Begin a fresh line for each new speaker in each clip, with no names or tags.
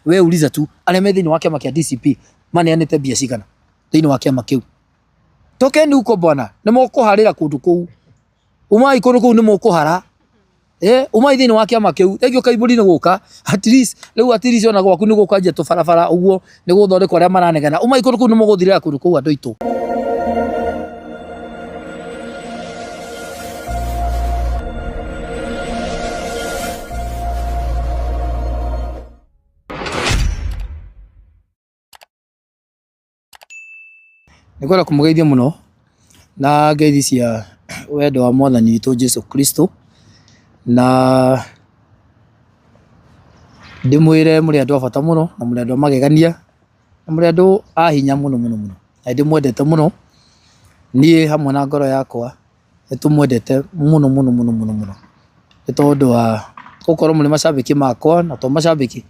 We uliza tu arĩa me thĩinĩ wa kĩama kĩa DCP maneanĩte mbia cigana thĩinĩ wa kĩama kĩu. Tokeni huko bwana, nĩ mũkũharĩra kũndũ kũu. Umai kũndũ kũu nĩ mũkũhara. Eh, umai thĩinĩ wa kĩama kĩu. Thengiũ Kaiburi nĩ gũka. At least rĩu at least ona gwaku nĩ gũkwanjia tũbarabara ũguo nĩ gũthondekwo arĩa maranegena. Umai kũndũ kũu nĩ mũgũthirĩra kũndũ kũu andũ aitũ. Nĩ ngwenda kũmũgeithia mũno na ngeithi cia wendo wa mwathani witũ Jesũ Kristo, na ndĩmwĩre mũrĩ andũ a bata mũno na mũrĩ andũ a magegania na mũrĩ andũ a hinya mũno mũno mũno, na nĩ ndĩmwendete mũno, niĩ hamwe na ngoro yakwa nĩ tũmwendete mũno mũno mũno mũno mũno, nĩ tondũ wa gũkorwo mũrĩ macambĩki makwa na to macambĩki,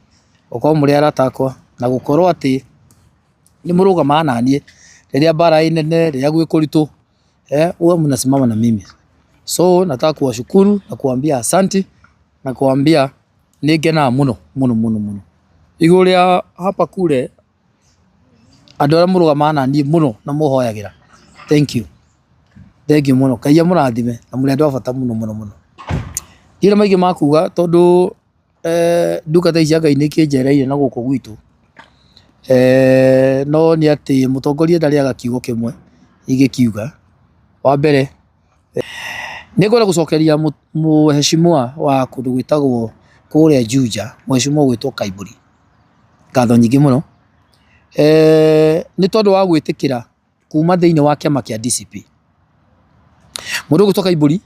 gũkorwo mũrĩ arata akwa na gũkorwo atĩ nĩ mũrũgamaga na niĩ rĩrĩa mbara ĩ nene, rĩrĩa gwĩ kũritũ, huwa mnasimama na mimi. So nataka kuwashukuru na kuwaambia asanti na kuwaambia nĩ ngenaga mũno mũno mũno mũno. Igũrũ rĩa hapa kule andũ arĩa mũrũgamaga na niĩ mũno na mũhoyagĩra, thank you, thank you mũno. Ngai amũrathime na mũrĩ andũ a bata mũno mũno mũno. Ndirĩ na maingĩ ma kuga tondũ ndungata ici cia Ngai nĩ ikĩnjereire na gũkũ gwitũ, no nĩ atĩ mũtongoria ndarĩaga kiugo kĩmwe ingĩkiuga. Wa mbere nĩ ngwenda gũcokeria mũheshimiwa wa kũndũ gwĩtagwo kũrĩa Juja, mũheshimiwa ũgwĩtwo Kaiburi ngatho nyingĩ mũno, nĩ tondũ wa gwĩtĩkĩra kuma thĩinĩ wa kĩama kĩa DCP. Mũndũ ũgwĩtwo Kaiburi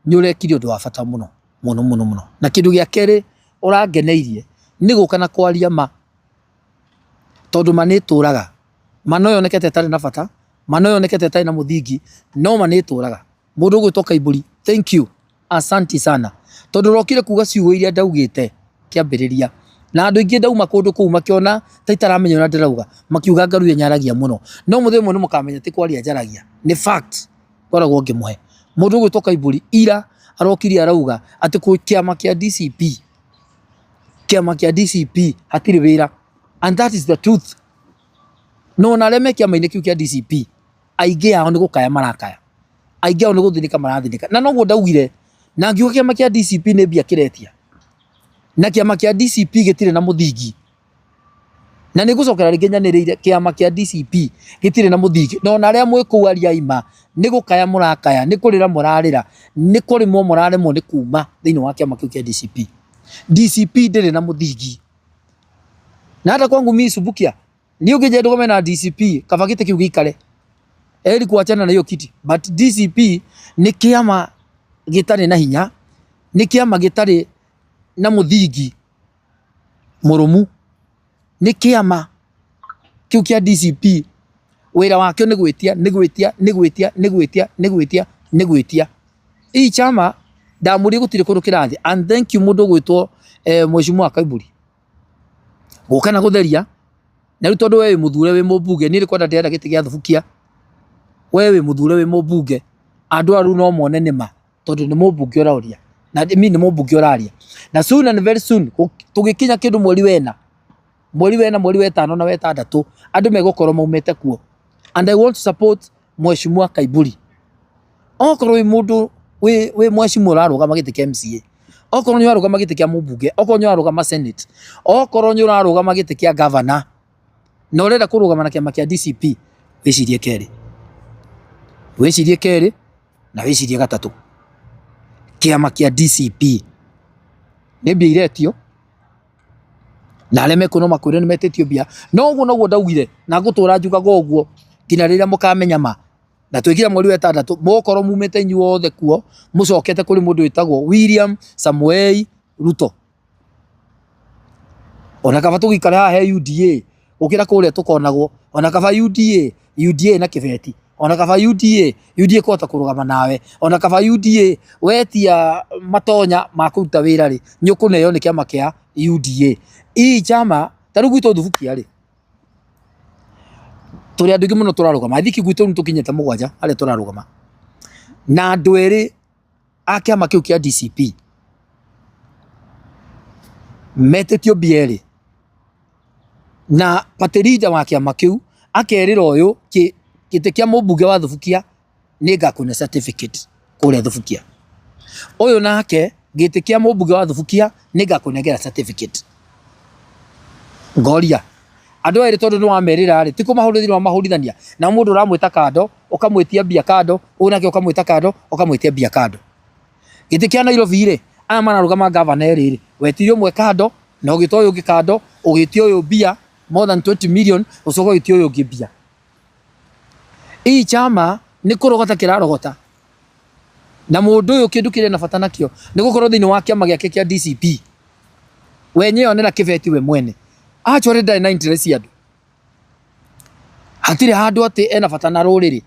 nĩ ũrekire ũndũ wa bata mũno mũno mũno mũno. Na kĩndũ gĩa kerĩ ũrangeneirie nĩ gũka na kwaria ma, tondũ ma nĩ ĩtũraga. Ma no yoneke ta ĩtarĩ na bata, ma no yoneke ta ĩtarĩ na mũthingi, no ma nĩ ĩtũraga. Mũndũ ũgwĩtwo Kaiburi, thank you, asanti sana, tondũ ũrokire kuga ciugo iria ndaugĩte kĩambĩrĩria. Na andũ aingĩ ndauma kũndũ kũu makĩona ta itaramenya ũrĩa ndĩrauga, makiuga Ngaruiya nyaragia mũno. No mũthenya ũmwe nĩ mũkamenya ti kwaria njaragia, nĩ fact ngoragwo ngĩmũhe. Mũndũ ũgwĩtwo Kaiburi ira arokire arauga atĩ kĩama kĩa DCP, kĩama kĩa DCP hatirĩ wĩra and that is the truth. Na ona arĩa me kĩama-inĩ kĩu kĩa DCP aingĩ ao nĩ gũkaya marakaya, aingĩ ao nĩ gũthĩnĩka marathĩnĩka. Na noguo ndaugire na ngiuga kĩama kĩa DCP nĩ mbia kĩretia na kĩama kĩa DCP gĩtirĩ na mũthingi. Na nĩ ngũcokera rĩngĩ nyanĩrĩire kĩama kĩa DCP gĩtirĩ na mũthingi. Na ona arĩa mwĩ kũu aria ai ma nĩ gũkaya mũrakaya, nĩ kũrĩra mũrarĩra, nĩ kũremwo mũraremwo nĩ kuma thĩinĩ wa kĩama kĩu kĩa DCP. DCP ndĩrĩ na mũthingi. Na hata kwangu mimi Subukia, niĩ ũngĩnjĩra ndũgame na DCP, kaba gĩtĩ kĩu gĩikare. Heri kuachana na hiyo kiti. But DCP nĩ kĩama gĩtarĩ na hinya, nĩ kĩama gĩtarĩ na mũthingi mũrũmu. Nĩ kĩama kĩu kĩa DCP wĩra wakĩo nĩ gwĩtia, nĩ gwĩtia, nĩ gwĩtia, nĩ gwĩtia, nĩ gwĩtia, nĩ gwĩtia. Hii chama ndamũria gũtirĩ kũndũ kĩrathiĩ. And thank you mũndũ ũgwĩtwo Mheshimiwa Kaiburi gũka na gũtheria. Na rĩu tondũ we wĩ mũthure wĩ mũmbunge, niĩ nĩ kwenda ndĩrenda gĩtĩ gĩa Thubukia, we wĩ mũthure wĩ mũmbunge, andũ aya rĩu no mone nĩ ma. Tondũ nĩ mũmbunge ũroria na I mean nĩ mũmbunge ũraria. Na soon and very soon tũgĩkinya kĩndũ mweri wena, mweri wena, mweri wa ĩtano na wa ĩtandatũ, andũ megũkorwo maumĩte kuo. And I want to support Mheshimiwa Kaiburi. Okorwo wĩ mũndũ wĩ mheshimiwa ũrarũgama gĩtĩ kĩa MCA, okorwo nĩ ũrarũgama gĩtĩ kĩa mũmbunge, okorwo nĩ ũrarũgama Senate, okorwo nĩ ũrarũgama gĩtĩ kĩa governor, na ũrenda kũrũgama na kĩama kĩa DCP, wĩcirie kerĩ. Wĩcirie kerĩ. Na wĩcirie gatatũ. Kĩama kĩa DCP nĩ mbia iretio na arĩa mekuo no makwĩre nĩ metĩtio mbia. No ũguo noguo ndaugire na ngũtũra njugaga ũguo nginya rĩrĩa mũkamenya ma. Na twĩkire mweri wa ĩtandatũ mũgũkorwo mumĩte inyuothe kuo mũcokete kũrĩ mũndũ wĩtagwo William Samoei Ruto. Ona kaba tũgĩikare haha he UDA gũkĩra kũrĩa tũkonagwo. Ona kaba UDA, UDA na kĩbeti. Ona kaba UDA, UDA kũhota kũrũgama nawe. Ona kaba UDA wetia matonya ma kũruta wĩra rĩ, nĩ ũkũneo nĩ kĩama kĩa UDA. Hii chama ta rĩu gwitũ Thubukia rĩ, tũrĩ andũ aingĩ mũno tũrarũgama. I think gwitũ rĩu tũkinyĩte mũgwanja arĩa tũrarũgama. Na andũ erĩ a kĩama kĩu kĩa DCP metĩtio mbia erĩ. Na party leader wa kĩama kĩu akerĩra ũyũ gĩtĩ kĩa mũmbunge wa Thubukia nĩ ngakũne certificate kũrĩa Thubukia. Ũyũ nake gĩtĩ kĩa mũmbunge wa Thubukia nĩ ngakũnengera certificate. Ngoria andũ erĩ tondũ nĩ wamerĩra rĩ, ti kũmahũrithania wamahũrithania, na mũndũ ũramwĩta kando ũkamwĩtia mbia kando, ũyũ nake ũkamwĩta kando ũkamwĩtia mbia kando. Gĩtĩ kĩa Nairobi rĩ, aya mararũgama ngavana erĩ rĩ, wetirie ũmwe kando na ũgĩta ũyũ ũngĩ kando, ũgĩtia ũyũ mbia more than 20 million, ũcoke ũgĩtie ũyũ ũngĩ mbia. Hii chama nĩ kũrogota kĩrarogota na mũndũ ũyũ kĩndũ kĩrĩa na bata nakĩo nĩ gũkorwo thĩinĩ wa kĩama gĩake kĩa DCP we nyeyonera kĩbeti we mwene actually ndarĩ na interest ya andũ hatirĩ handũ atĩ ena bata na rũrĩrĩ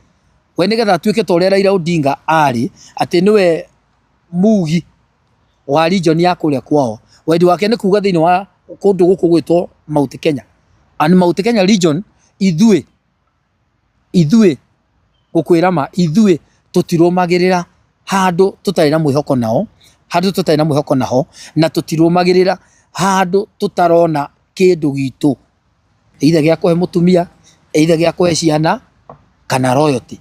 we nĩgetha atuĩke ta ũrĩa Raila Odinga arĩ atĩ nĩwe mugi wa region ya kũrĩa kwao wendi wake nĩ kuga thĩinĩ wa kũndũ gũkũ gwĩtwo Mount Kenya and Mount Kenya region ithuĩ ithuĩ gũkwĩra ma ithuĩ tũtirũmagĩrĩra handũ tũtarĩ na mwĩhoko nao handũ tũtarĩ na mwĩhoko naho na tũtirũmagĩrĩra handũ tũtarona kĩndũ gitũ either gĩa kũhe mũtumia either gĩa kũhe ciana kana royalty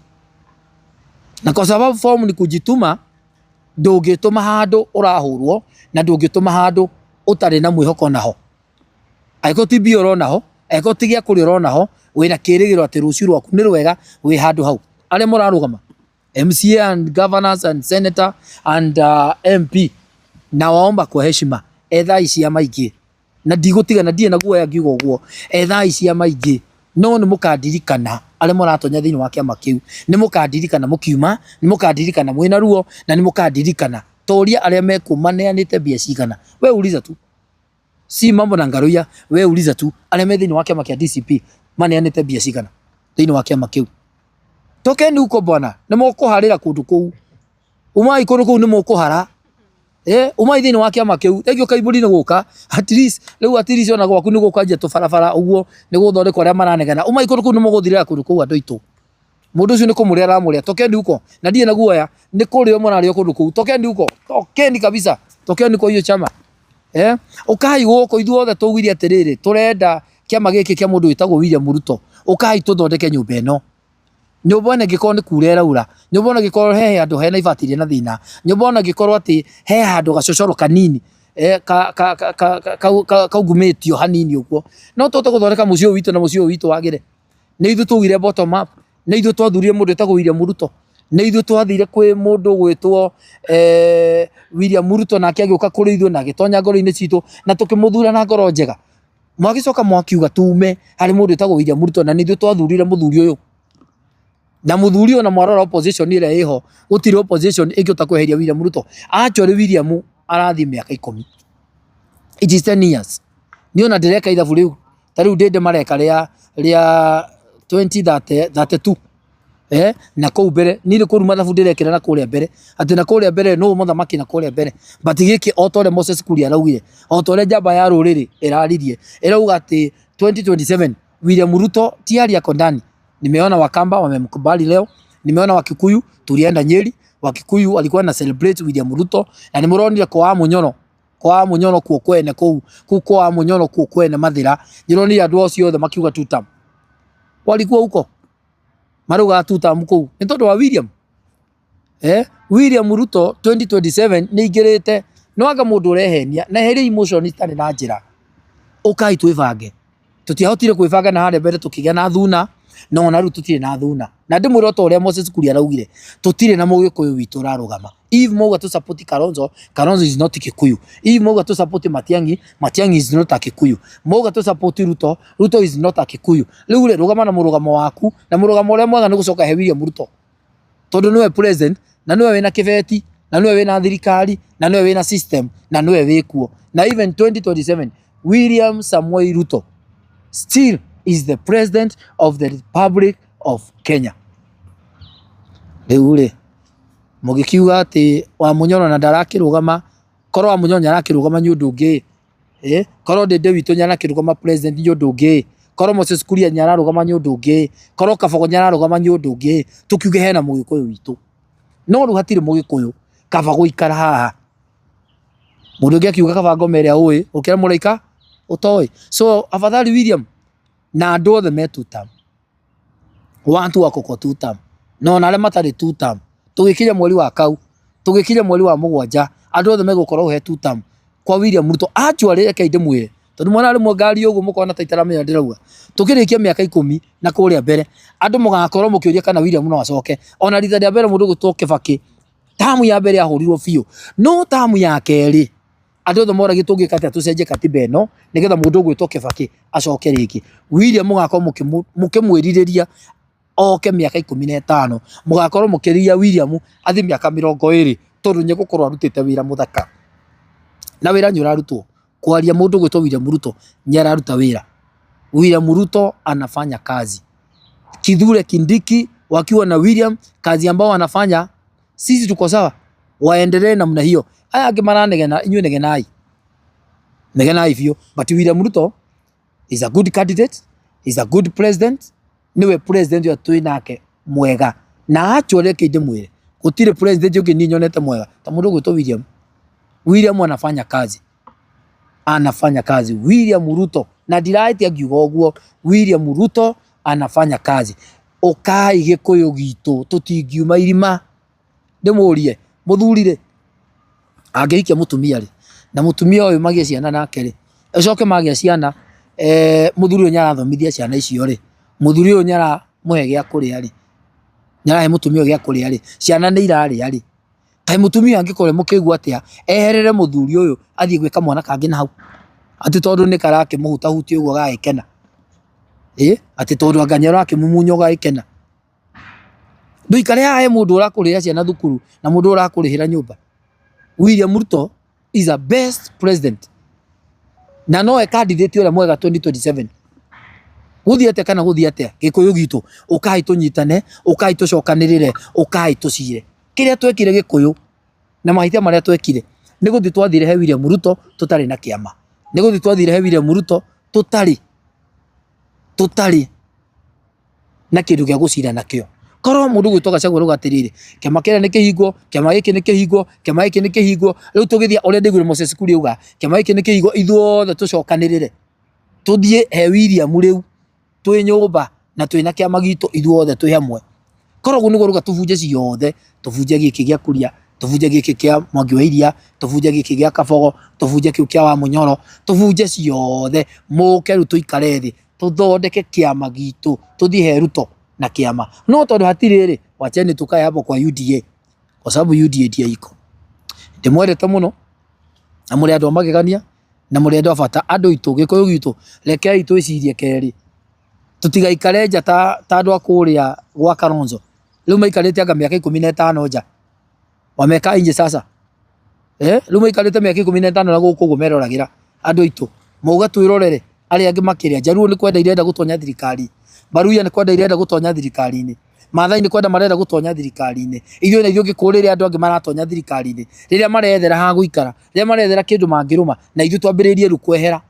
na kwa sababu form ni kujituma ndũngĩtũma handũ ũrahũrwo na ndũngĩtũma handũ ũtarĩ na mwĩhoko naho angĩkorwo ti mbia ũrona ho angĩkorwo ti gĩa kũrĩa ũrona ho wĩna kĩrĩgĩrĩro atĩ rũciũ rwaku nĩ rwega wĩ handũ hau arĩa mũrarũgama MCA and governors and senator and MP na waomba kwa heshima ethai ciama ingĩ na ndigũtiga na ndirĩ na guoya ngiuga ũguo ethai ciama ingĩ no nĩ mũkandirikana arĩa mũratonya thĩinĩ wa kĩama kĩu nĩ mũkandirikana mũkiuma nĩ mũkandirikana mwĩna ruo na nĩ mũkandirikana toria arĩa mekuo maneanĩte mbia cigana we uliza tu si mambo na ngaruia we uliza tu arĩa me thĩinĩ wa kĩama kĩa DCP maneanĩte mbia cigana thĩinĩ wa kĩama kĩu tokeni huko bwana nĩ mũkũharĩra kũndũ kũu umai kũndũ kũu nĩ mũkũhara eh umai thĩinĩ wa kĩama kĩu thengio kaiburi nĩ gũka at least rĩu at least ona gwaku nĩ gũkwanjia tũbarabara ũguo nĩ gũthondekwo arĩa maranegena umai kũndũ kũu nĩ mũgũthirĩra kũndũ kũu andũ aitũ mũndũ ũcio nĩ kũmũrĩa aramũrĩa tokeni huko na ndirĩ na guoya nĩ kũrĩo mũrarĩo kũndũ kũu tokeni huko tokeni kabisa tokeni kwa hiyo chama eh ũkai gũkũ ithuothe tũugire atĩrĩrĩ tũrenda kĩama gĩkĩ kĩa mũndũ wĩtagwo William Ruto ũkai tũthondeke nyũmba ĩno nyũmba ona ĩngĩkorwo nĩ kura ĩraura nyũmba ona ĩngĩkorwo he handũ hena ibati rĩna thĩna nyũmba ona ĩngĩkorwo atĩ he handũ gacocoro kanini kaungumĩtio hanini ũguo no tũhote gũthondeka mũciĩ ũyũ witũ na mũciĩ ũyũ witũ wagĩre nĩ ithuĩ twaugire bottom up nĩ ithuĩ twathurire mũndũ wĩtagwo William Ruto nĩ ithuĩ twathire kwĩ mũndũ ũgwĩtwo William Ruto nake agĩũka kũrĩ ithuĩ na agĩtonya ngoro-inĩ citũ na tũkĩmũthura na ngoro njega mwagĩcoka mwakiuga tume harĩ mũndũ wĩtagwo William Ruto na nĩ ithuĩ twathurire mũthuri ũyũ na mũthuri ũyũ na mwarora opposition ĩrĩa ĩho gũtirĩ opposition ĩngĩhota kweheria William Ruto actually William arathiĩ mĩaka ikũmi it is 10 years niĩ ona ndĩreka ithabu rĩu ta rĩu ndĩndĩ mareka rĩa rĩa 2032 eh na kũu mbere niĩ nĩ kũru mathabu ndĩrekĩra na kũrĩa mbere atĩ na kũrĩa mbere nũ mũthamaki na kũrĩa mbere but gĩkĩ o ta ũrĩa Moses Kuria araugire o ta ũrĩa njamba ya rũrĩrĩ ĩraririe ĩrauga atĩ 2027 William Ruto tayari ako ndani nimeona Wakamba wamemkubali leo nimeona Wakikuyu tulienda Nyeri Wakikuyu walikuwa na celebrate William Ruto na nĩmũronire kwa Munyoro kwa Munyoro kuo kwene kũu kũu kwa Munyoro kuo kwene Mathira nĩũronire andũ acio othe makiuga two term walikuwa huko maraugaga two term kũu nĩ tondũ wa William eh William Ruto 2027 nĩ aingĩrĩte no anga mũndũ ũrehenia na eherie emotion itarĩ na njĩra ũkai twĩbange tũtiahotire kwĩbanga na harĩa mbere tũkĩgĩa na thuna no ona rĩu tũtirĩ na thuna na ndĩmwĩre o ta ũrĩa Moses Kuria araugire tũtirĩ na mũgĩkũyũ witũ ũrarũgama if mauga tũ support Kalonzo Kalonzo is not Kikuyu if mauga tũ support Matiang'i Matiang'i is not a Kikuyu mauga tũ support Ruto Ruto is not a Kikuyu rĩu rĩ rũgama na mũrũgamo waku na mũrũgamo ũrĩa mwega nĩ gũcoka he William Ruto tondũ nĩwe president na nĩwe wĩna kĩbeti na nĩwe wĩna thirikari na nĩwe wĩna system na nĩwe wĩkuo na even 2027 William Samoei Ruto still is the president of the Republic of Kenya rĩu rĩ mũgĩkiuga atĩ Wamunyoro na ndarakĩrũgama korwo Wamunyoro nĩarakĩrũgama nĩ ũndũ ũngĩ eh korwo Ndĩndĩ witũ nĩarakĩrũgama president nĩ ũndũ ũngĩ korwo Moses Kuria nĩararũgama nĩ ũndũ ũngĩ korwo Kabogo nĩararũgama nĩ ũndũ ũngĩ tũkiuge hena mũgĩkũyũ witũ no rĩu hatirĩ mũgĩkũyũ kaba gũikara haha mũndũ ũngĩ akiuga kaba ngoma ĩrĩa ũĩ gũkĩra mũraika ũtoĩ so afadhali William Na andũ othe me tutam. Watu wako kwa tutam. Na ona arĩa matarĩ tutam. Tũgĩkinya mweri wa kau, tũgĩkinya mweri wa mũgwanja, andũ othe megũkorwo he tutam kwa William Ruto. Actually rekei ndĩmwĩre, tondũ mwana rĩmwe ngari ũguo mũkona ta itaramenya ndĩrauga. Tũkĩrĩkia mĩaka ikũmi na kũrĩa mbere, andũ mũgakorwo mũkĩũria kana William no acoke. Ona rita rĩa mbere mũndũ ũgwĩtwo Kĩbakĩ, tamu ya mbere ahũrirwo biũ. No tamu ya kerĩ, andũ othe moragia tũngĩka atĩa tũcenjie katiba ĩno nĩgetha mũndũ ũgwĩtwo Kĩbakĩ acoke rĩngĩ. William mũgakorwo mũkĩmwĩrirĩria oke mĩaka 15, mũgakorwo mũkĩrĩria William athiĩ mĩaka 20 tondũ nĩ egũkorwo arutĩte wĩra mũthaka. Na wĩra nĩ ũrarutwo. Kwaria mũndũ ũgwĩtwo William Ruto nĩ araruta wĩra. William Ruto anafanya kazi. Kithure Kindiki wakiwa na William, kazi ambao wanafanya, sisi tuko sawa, waendelee namna hiyo. Aya angĩ maranegena, inyuĩ negenai, negenai biũ, but William Ruto is a good candidate, is a good president, niwe president ũrĩa twĩ nake mwega. Na actually reke ndĩmwĩre, gũtirĩ president ũngĩ niĩ nyonete mwega ta mũndũ ũgwĩtwo William. William anafanya kazi, anafanya kazi William Ruto, na ndirahĩtia ngiuga ũguo, William Ruto anafanya kazi. Ũkai Gĩkũyũ gitũ, tũtingiuma irima. Ndĩmũrie, mũthuri rĩ, angĩhikia mũtumia rĩ, na mũtumia ũyũ magĩe ciana nake rĩ, ĩcoke magĩa ciana, mũthuri ũyũ nĩ arathomithia ciana icio rĩ, mũthuri ũyũ nĩ aramũhe gĩa kũrĩa rĩ, nĩ arahe mũtumia ũyũ gĩa kũrĩa rĩ, ciana nĩ irarĩa rĩ, kaĩ mũtumia angĩkorwo e mũkĩgu atĩa, eherere mũthuri ũyũ athiĩ gwĩka mwana kangĩ na hau, atĩ tondũ nĩ karakĩmũhutahutia ũguo agagĩkena, ĩ atĩ tondũ anga nĩ arakĩmumunya ũgagĩkena. Ndũikare haha he mũndũ ũrakũrĩhĩra ciana thukuru na mũndũ ũrakũrĩhĩra nyũmba. William Ruto is a best president na nowe candidate ũrĩa mwega 2027. Gũthiĩ atĩa kana gũthiĩ atĩa, Gĩkũyũ gitũ, ũkai tũnyitane, ũkai tũcokanĩrĩre, ũkai tũcire. Kĩrĩa twekire Gĩkũyũ na mahĩtia marĩa twekire nĩ gũthiĩ twathire he William Ruto tũtarĩ na kĩama, nĩ gũthiĩ twathire he William Ruto tũtarĩ tũtarĩ na kĩndũ gĩa gũcira nakĩo. Korwo mũndũ ũgwĩtwo Gachagua arauga atĩrĩrĩ, kĩama kĩrĩa nĩ kĩhingwo, kĩama gĩkĩ nĩ kĩhingwo, kĩama gĩkĩ nĩ kĩhingwo, rĩu tũgĩthiĩ ũrĩa ndaiguire Moses Kuria auga, kĩama gĩkĩ nĩ kĩhingwo, ithuothe tũcokanĩrĩre, tũthiĩ he William rĩu twĩ nyũmba na twĩna kĩama gitũ ithuothe twĩ hamwe. Korwo ũguo nĩguo arauga tũbunje ciothe, tũbunje gĩkĩ gĩa Kuria, tũbunje gĩkĩ kĩa Mwangi wa Iria, tũbunje gĩkĩ gĩa Kabogo, tũbunje kĩu kĩa Wamunyoro, tũbunje ciothe, mũke rĩu tũikare thĩ, tũthondeke kĩama gitũ, tũthiĩ he Ruto na kĩama. No tondũ hatirĩ rĩ, wacheni tukae hapo kwa UDA, kwa sababu UDA ndio iko. Ndĩmwendete mũno na mũrĩ andũ a magegania na mũrĩ andũ a bata. Andũ aitũ, Gĩkũyũ gitũ, rekei twĩcirie kerĩ, tũtigaikare nja ta andũ a kũrĩa gwa Kalonzo. Rĩu maikarĩte anga mĩaka 15 nja, wamekaa nje sasa. Rĩu maikarĩte mĩaka 15 na gũkũ ũguo meroragĩra andũ aitũ. Mauga twĩrorere arĩa angĩ makĩrĩa. Njaruo nĩ kwenda irenda gũtonya thirikari. Baruya nĩ kwenda irenda gũtonya thirikari-inĩ. Maathai nĩ kwenda marenda gũtonya thirikari-inĩ. Ithuĩ na ithuĩ Gĩkũyũ rĩrĩa andũ angĩ maratonya thirikari-inĩ, rĩrĩa marethera ha gũikara, rĩrĩa marethera kĩndũ mangĩrũma, na ithuĩ twambĩrĩrie rĩu kwehera.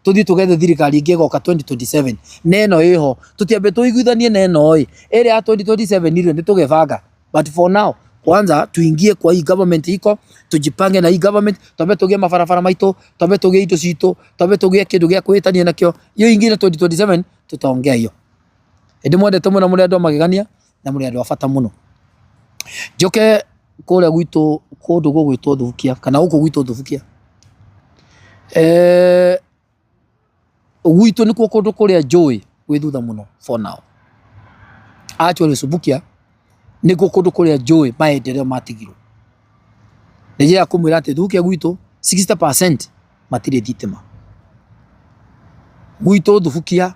Tũthiĩ tũgethe thirikari ĩngĩ ĩgoka 2027 na ĩno ĩho tũtiambe tũiguithanie na ĩno ĩ ĩrĩa ya 2027 rĩ nĩ tũgebanga, but for now kwanza tuingie kwa hii government iko, tujipange na hii government, twambe tũgĩe mabarabara maitũ, twambe tũgĩe indo citũ, twambe tũgĩe kĩndũ gĩa kwĩhĩtania nakĩo. Hiyo ingine 2027 tutaongea hiyo. Ĩndĩ mwendete mũno, mũrĩ andũ a magegania na mũrĩ andũ a bata mũno. Njoke kũrĩa gwitũ kũndũ gũgwĩtwo Thubukia kana gũkũ gwitũ Thubukia, gwitũ nĩkuo kũndũ kũrĩa njũĩ gwĩ thutha mũno for now. Actually Subukia nĩkuo kũndũ kũrĩa njũĩ maendeleo matigirwo. Nĩ njĩra kũmwĩra atĩ Thubukia gwitũ 60% matirĩ thitima. Gwitũ Thubukia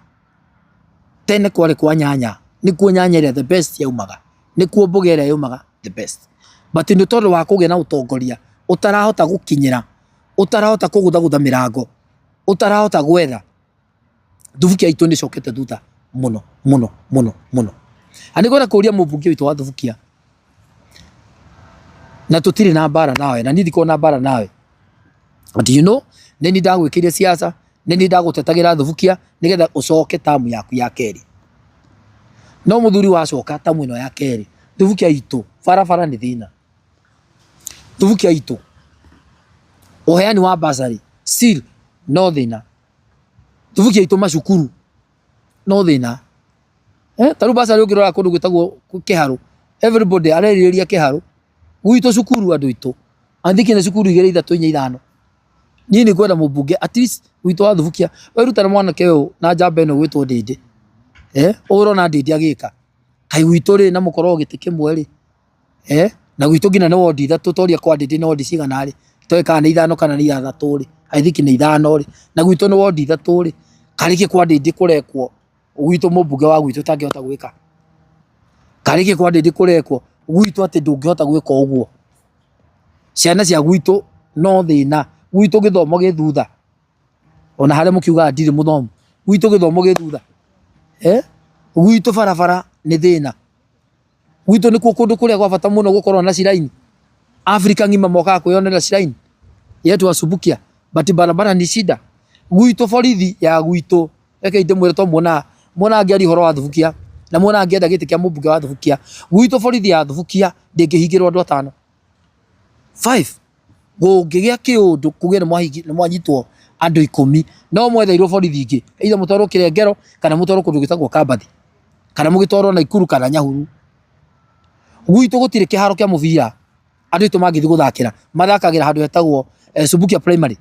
tene kwarĩ kwa nyanya, nĩkuo nyanya ĩrĩa the best yaumaga, nĩkuo mboga ĩrĩa yaumaga the best. But nĩ tondũ wa kũgĩa na ũtongoria ũtarahota gũkinyĩra, ũtarahota kũgũthagũtha mĩrango, ũtarahota gwetha, Thubukia itũ nĩ ĩcokete thutha mũno mũno mũno mũno. Na nĩ ngwenda kũria mũmbunge witũ wa Thubukia, na tũtirĩ na mbara nawe, na niĩ ndikoragwo na mbara nawe, but you know, nĩ niĩ ndagwĩkĩire siasa, nĩ niĩ ndagũtetagĩra Thubukia nĩgetha ũcoke tamu yaku ya kerĩ. No mũthuri wacoka tamu ĩno ya kerĩ, Thubukia itũ barabara nĩ thĩna. Thubukia itũ ũheani wa bursary still no thĩna. Thubukia itũ macukuru. No thĩna. Eh, ta rĩu bursary ũngĩrora kũndũ gwĩtagwo Kĩharũ, everybody arerirĩria Kĩharũ. Gwitũ cukuru andũ aitũ, I think nĩ cukuru igĩrĩ ithatũ inya ithano. Niĩ nĩ ngwenda mũmbunge at least witũ wa Thubukia, wĩrute na mwanake ũyũ na njamba ĩno ĩgwĩtwo Ndĩndĩ. Eh, ũũ ũrona Ndĩndĩ agĩka. Kaĩ gwitũ rĩ na mũkoragwo gĩtĩ kĩmwe rĩ, eh, na gwitũ nginya nĩ wondi ithatũ toria kwa Ndĩndĩ nĩ wondi cigana rĩ, toĩ kana nĩ ithano kana nĩ ithathatũ rĩ, I think nĩ ithano rĩ, na gwitũ nĩ wondi ithatũ rĩ, karĩ kĩ kwa Ndĩndĩ kũrekwo gwitũ mũmbunge wa gwitũ ũtangĩhota gwĩka? Karĩ kĩ kwa Ndĩndĩ kũrekwo gwitũ atĩ ndũngĩhota gwĩka ũguo? Ciana cia gwitũ no thĩna, gwitũ gĩthomo gĩ thutha, ona harĩa mũkiugaga ndirĩ mũthomu, gwitũ gĩthomo gĩ thutha, eh, gwitũ barabara nĩ thĩna. Gwitũ nĩkuo kũndũ kũrĩa gwa bata mũno gũkorwo na shrine. Africa ng'ima mokaga kwĩyonera shrine yetu ya Subukia, but barabara ni shida. Gwitũ borithi ya gwitũ, rekei ndĩmwĩre to muonaga muonaga ngĩaria ũhoro wa Thubukia na muonaga ngĩenda gĩtĩ kĩa mũmbunge wa Thubukia. Gwitũ borithi ya Thubukia ndĩngĩhingĩrwo andũ atano. Five. Gũngĩgĩa kĩũndũ kuge nĩ mwanyitwo andũ ikũmi, no mwetheirwo borithi ingĩ, either mũtwarwo Kĩrengero kana mũtwarwo kũndũ gwĩtagwo Kambathi, kana mũgĩtwarwo Naikuru kana Nyahururu. Gwitũ gũtirĩ kĩharo kĩa mũbira andũ aitũ mangĩthiĩ gũthakĩra, mathakagĩra handũ hetagwo Subukia Primary.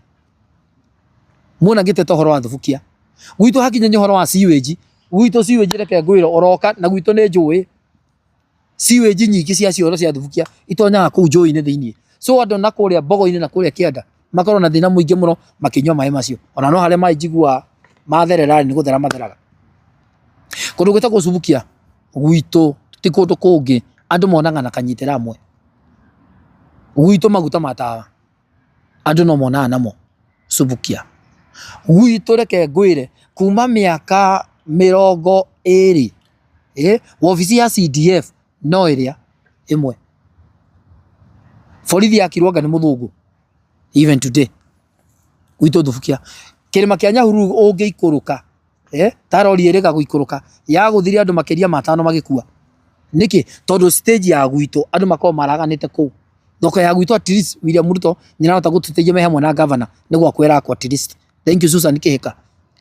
Muona ngĩteta ũhoro wa Thubukia. Gwitũ hakinya nĩ ũhoro wa sewage, gwitũ sewage reke ngwĩre ũroka na gwitũ nĩ njũĩ. Sewage nyingĩ cia cioro cia Thubukia itonyaga kũu njũĩ-inĩ thĩinĩ. So andũ na kũrĩa mbogo-inĩ na kũrĩa kĩanda makoragwo na thĩna mũingĩ mũno makĩnyua maĩ macio. Ona no harĩa maĩ njiguaga matherera nĩ gũthera matheraga. Kũndũ gwĩtagwo Subukia gwitũ ti kũndũ kũngĩ andũ monaga na kanyitĩra amwe. Gwitũ maguta ma tawa andũ no monaga namo Subukia. Gwitũ reke ngwĩre kuma mĩaka 20 wabici ya CDF no ĩrĩa ĩmwe. Borithi yakirwo anga nĩ mũthũngũ even today gwitũ Thubukia. Kĩrĩma kĩa Nyahururu ũngĩikũrũka ta rori ĩrĩga gũikũrũka yagũthire andũ makĩria ma atano magĩkua. Nĩkĩ? Tondũ stage ya gwitũ andũ makoragwo maraganĩte kũu. Thoko ya gwitũ at least William Ruto nĩ arahota gũtũteithia me hamwe na governor nĩ gwakwo ĩrakwo at least. Thank you Susan Kĩhĩka,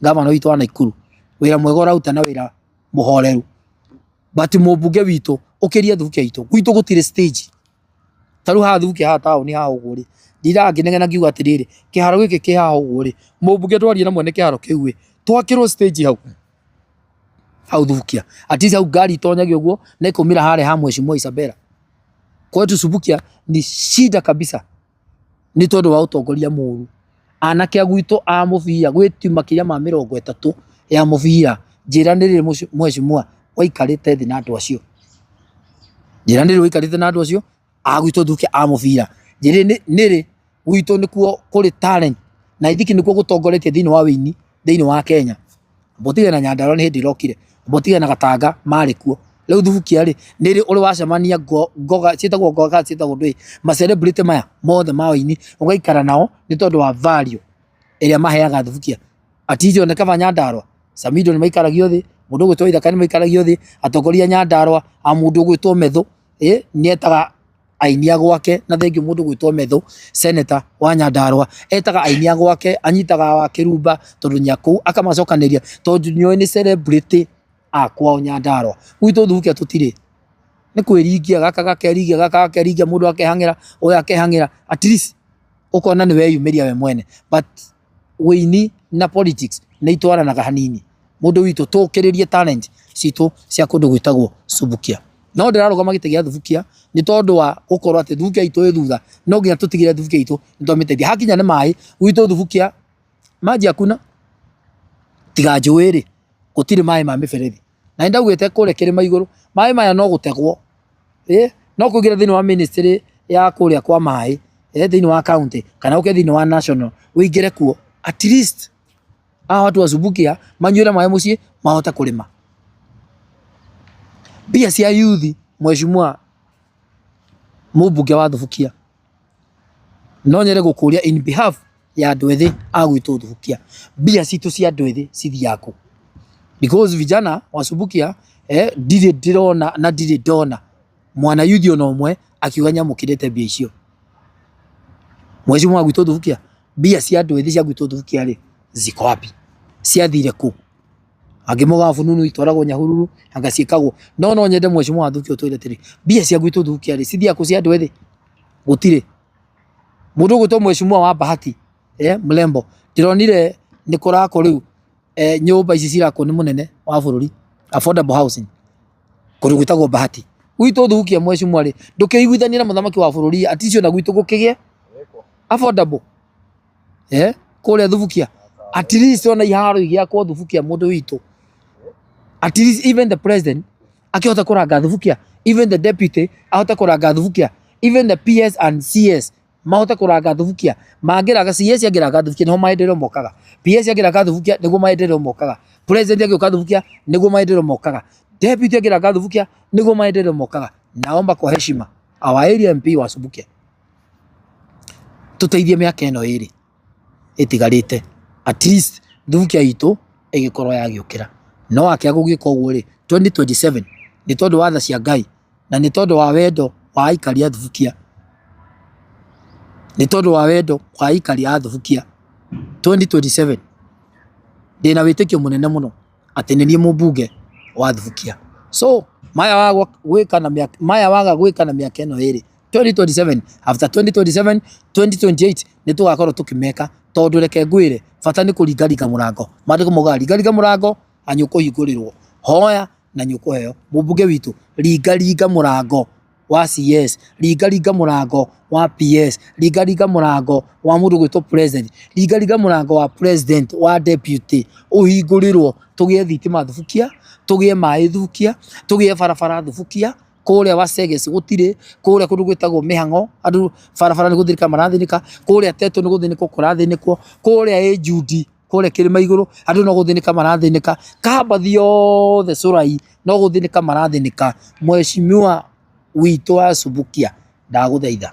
governor witũ wa Naikuru. Wĩra mwega ũraruta na wĩra mũhoreru. But mũmbunge witũ ũkĩria Thubukia itũ, gwitũ gũtirĩ stage. Ta rĩu haha Thubukia haha taũni haha ũguo rĩ, ndindaga ngĩnegena ngiuga atĩrĩrĩ, kĩharo gĩkĩ kĩ haha ũguo rĩ, mũmbunge twarie na mwene kĩharo kĩu ĩ, twakĩrwo stage hau hau Thubukia. At least hau ngari itonyagio ũguo na ĩkaumĩra harĩa ha Mheshimiwa Isabella. Kwetu Subukia ni shida kabisa nĩ tondũ wa ũtongoria mũru. Anake a gwitũ a mũbira gwĩ timu makĩria ma 30 ya mũbira, njĩra nĩ rĩ mheshimiwa waikarĩte thĩ na andũ acio? Njĩra nĩ rĩ waikarĩte na andũ acio a gwitũ Thubukia a mũbira? Njĩra nĩ rĩ gwitũ nĩkuo kũrĩ talent na I think nĩkuo gũtongoretie thĩinĩ wa wĩini thĩinĩ wa Kenya. Amba ũtige na Nyandarua nĩ hĩndĩ ĩrokire, amba ũtige na Gatanga marĩ kuo. Rĩu Thubukia rĩ, nĩ rĩ ũrĩ wacemania ngoga, ciĩtagwo ngoga kana ciĩtagwo ndũĩ, ma celebrity maya mothe ma ũini, ũgaikara nao nĩ tondũ wa value ĩrĩa maheaga Thubukia. Ati nĩ kaba Nyandarua, Samido nĩ maikaragio thĩ, mũndũ ũgwĩtwo Ithaka nĩ maikaragio thĩ, atongoria a Nyandarua, a mũndũ ũgwĩtwo Methu, nĩ etaga aini a gwake na thengiũ mũndũ gwĩtwo Methu, senator wa Nyandarua, etaga aini a gwake, anyitaga wa Kĩrumba tondũ nĩ akũu, akamacokanĩria tondũ nĩ oĩ nĩ celebrity a kwao Nyandarua. Gwitũ Thubukia tũtirĩ, nĩ kwĩringia, gaka gakeringia, gaka gakeringia, mũndũ akehang'ĩra, ũyũ akehang'ĩra, at least ũkona nĩ weyumĩria we mwene but ũini na politics nĩ itwaranaga hanini. Mũndũ witũ tũkĩrĩrie talent citũ cia kũndũ gwĩtagwo Subukia. No ndĩrarũgama gĩtĩ gĩa Thubukia nĩ tondũ wa gũkorwo atĩ Thubukia itũ ĩ thutha, no nginya tũtigĩrĩre Thubukia itũ nĩ twamĩteithia. Hakinya nĩ maĩ, gwitũ Thubukia maji hakuna, tiga njũĩ rĩ, gũtirĩ maĩ ma mĩberethi. Na nĩ ndaugĩte kũrĩa kĩrĩma igũrũ, maĩ maya no gũtegwo, no kũingĩra thĩinĩ wa ministry ya kũrĩa kwa maĩ, thĩinĩ wa county kana ũke thĩinĩ wa national ũingĩre kuo at least hawa watu wa Subukia manyuĩre maĩ mũciĩ mahote kũrĩma. Mbia cia youth mheshimiwa mũmbunge wa Thubukia, no nyende gũkũria in behalf ya andũ ethĩ a gwitũ Thubukia, mbia citũ cia andũ ethĩ cithiaga kũ? Because vijana wa Subukia ndirĩ ndĩrona na ndirĩ ndona mwana youth ona ũmwe akiuga nĩamũkĩrĩte mbia icio. Mheshimiwa wa gwitũ Thubukia, mbia cia andũ ethĩ cia gwitũ Thubukia rĩ, ziko wapi? Ciathire kũ? Angĩ mogaga fununu itwaragwo Nyahururu, anga ciĩkagwo. No no nyende mheshimiwa wa Thubukia ũtwĩre atĩrĩ, mbia cia gwitũ Thubukia rĩ, cithiaga kũ cia andũ ethĩ? Gũtirĩ. Mũndũ ũgwĩtwo mheshimiwa wa Bahati, eh, Mlembo, ndĩronire nĩ kũrakwo rĩu eh, nyũmba ici cirakwo nĩ mũnene wa bũrũri, affordable housing, kũndũ gwĩtagwo Bahati. Gwitũ Thubukia mheshimiwa rĩ, ndũkĩiguithanie na mũthamaki wa bũrũri atĩ icio na gwitũ gũkĩgĩe affordable. Eh, kũrĩa Thubukia. At least ona iharo igĩakwo Thubukia mũndũ witũ. At least even the president akĩhota kũranga Thubukia, even the deputy ahote kũranga Thubukia, even the PS and CS mahote kũranga Thubukia. Mangĩranga CS angĩranga Thubukia nĩho maendeleo mokaga. PS angĩranga Thubukia nĩguo maendeleo mokaga. President angĩũka Thubukia nĩguo maendeleo mokaga. Deputy angĩranga Thubukia nĩguo maendeleo mokaga. Naomba kwa heshima our area MP wa Subukia tũteithie mĩaka ĩno ĩrĩ ĩtigarĩte at least Thubukia itũ ĩgĩkorwo yagĩũkĩra. No akĩaga gũgĩka ũguo rĩ, 2027 nĩ tondũ wa tha cia Ngai na nĩ tondũ wa wendo wa aikari a Thubukia, nĩ tondũ wa wendo wa aikari a Thubukia, 2027 ndĩna wĩtĩkio mũnene mũno atĩ nĩ niĩ mũmbunge wa Thubukia. So maya waga gwĩka na mĩaka, maya waga gwĩka na mĩaka ĩno ĩrĩ 2027, after 2027 2028 nĩ tũgakorwo tũkĩmeka, tondũ reke ngwĩre bata nĩ kũringaringa mũrango. Maandĩko maugaga ringaringa mũrango na nĩ ũkũhingũrĩrwo, hoya na nĩ ũkũheo. Mũmbunge witũ ringaringa mũrango wa CS, ringaringa mũrango wa PS, ringaringa mũrango wa mũndũ ũgwĩtwo president, ringaringa mũrango wa president wa deputy, ũhingũrĩrwo tũgĩe thitima Thubukia, tũgĩe maĩ Thubukia, tũgĩe barabara Thubukia. Kũrĩa Waseges gũtirĩ, kũrĩa kũndũ gwĩtagwo Mĩhang'o andũ barabara nĩ gũthĩnĩka marathĩnĩka, kũrĩa Teto nĩ gũthĩnĩkwo kũrathĩnĩkwo, kũrĩa Ĩnjundi kũrĩa kĩrĩma igũrũ andũ no gũthĩnĩka marathĩnĩka, Kambathi yothe Cũrai no gũthĩnĩka marathĩnĩka. Mheshimiwa witũ wa Subukia ndagũthaitha,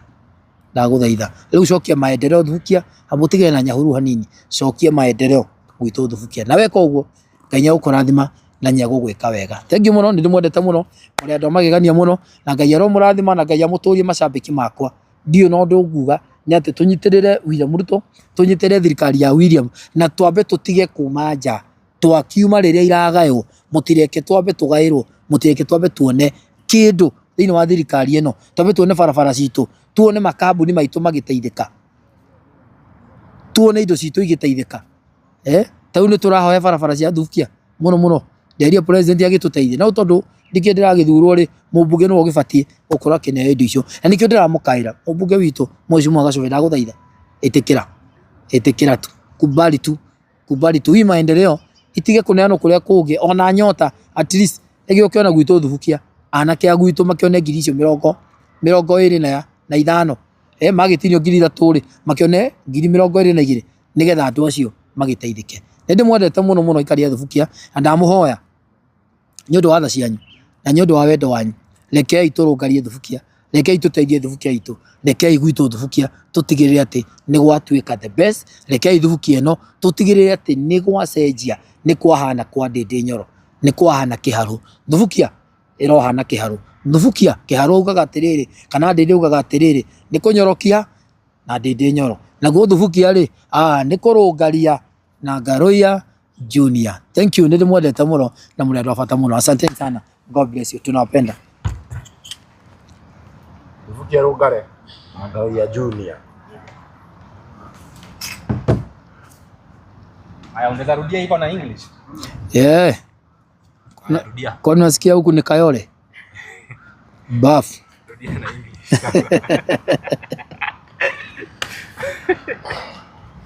ndagũthaitha rĩu cokia maendeleo Thubukia, mũtigane na Nyahururu hanini, cokia maendeleo gwitũ Thubukia, na weka ũguo Ngai nĩ egũkũrathima na nĩ egũgwĩka wega. Thengiũ mũno, nĩ ndĩmwendete mũno, mũrĩ andũ a magegania mũno, na Ngai aromũrathima na Ngai amũtũrie macambĩki makwa. Ndiũĩ na ũndũ nguga nĩ atĩ tũnyitĩrĩre William Ruto, tũnyitĩrĩre thirikari ya William na twambe tũtige kuma nja. Twakiuma rĩrĩa iragaywo, mũtireke twambe tũgaĩrwo, mũtireke twambe tuone kĩndũ thĩinĩ wa thirikari ĩno, twambe tuone barabara citũ, tuone makambuni maitũ magĩteithĩka, tuone indo citũ igĩteithĩka. Eh, ta rĩu nĩ tũrahoya barabara cia Thubukia mũno mũno, nderia president agĩtũteithie, no tondũ ndikĩrĩ ndĩragĩthurwo rĩ, mũmbunge nĩwe ũgĩbatiĩ gũkorwo akĩneo indo icio, na nĩkĩo ndĩramũkaĩra mũmbunge witũ Mheshimiwa Gachũgĩ, ndagũthaitha ĩtĩkĩra, ĩtĩkĩra tu, kubali tu, kubali tu, hii maendeleo itige kũneanwo kũrĩa kũngĩ, ona nyota at least ĩgĩũke ona gwitũ Thubukia, anake a gwitũ makĩone ngiri icio mĩrongo, 25, eh, magĩtinio 3000 rĩ, makĩone ngiri 22 nĩgetha andũ acio magĩteithĩke. Nĩ ndĩmwendete mũno mũno aikari a Thubukia na ndamũhoya nĩ ũndũ wa tha cianyu na nĩ ũndũ wa wendo wanyu, rekei tũrũngarie Thubukia, rekei tũteithie Thubukia itũ, rekei gwitũ Thubukia tũtigĩrĩre atĩ nĩ gwatuĩka the best, rekei Thubukia ĩno tũtigĩrĩre atĩ nĩ gwacenjia, nĩ kwahana kwa Ndĩndĩ Nyoro, nĩ kwahana kĩharũ. Thubukia ĩrohana kĩharũ. Thubukia kĩharũ augaga atĩrĩrĩ, kana Ndĩndĩ augaga atĩrĩrĩ, nĩ kũnyorokia na Ndĩndĩ Nyoro. Naguo Thubukia rĩ, nĩ kũrũngaria na Ngaruiya Junior. Thank you, nĩ ndĩmwendete mũno na mũrĩ andũ a bata mũno. Asanteni sana. God bless you. Tunawapenda.
Thubukia rũngare na Ngaruiya Junior.
Haya, unaweza rudia hivyo na English?
Yeah.
Haya, rudia.
Kwani unasikia huku ni Kayole? Bafu.
Rudia na English.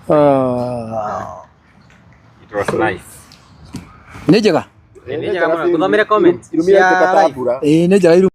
Ah.
It was nice.
Nĩ njega?
Nĩ njega mũno. Tũthomere comments
Irumire
cia
ta
live.
mbura.
Ĩĩ nĩ njega.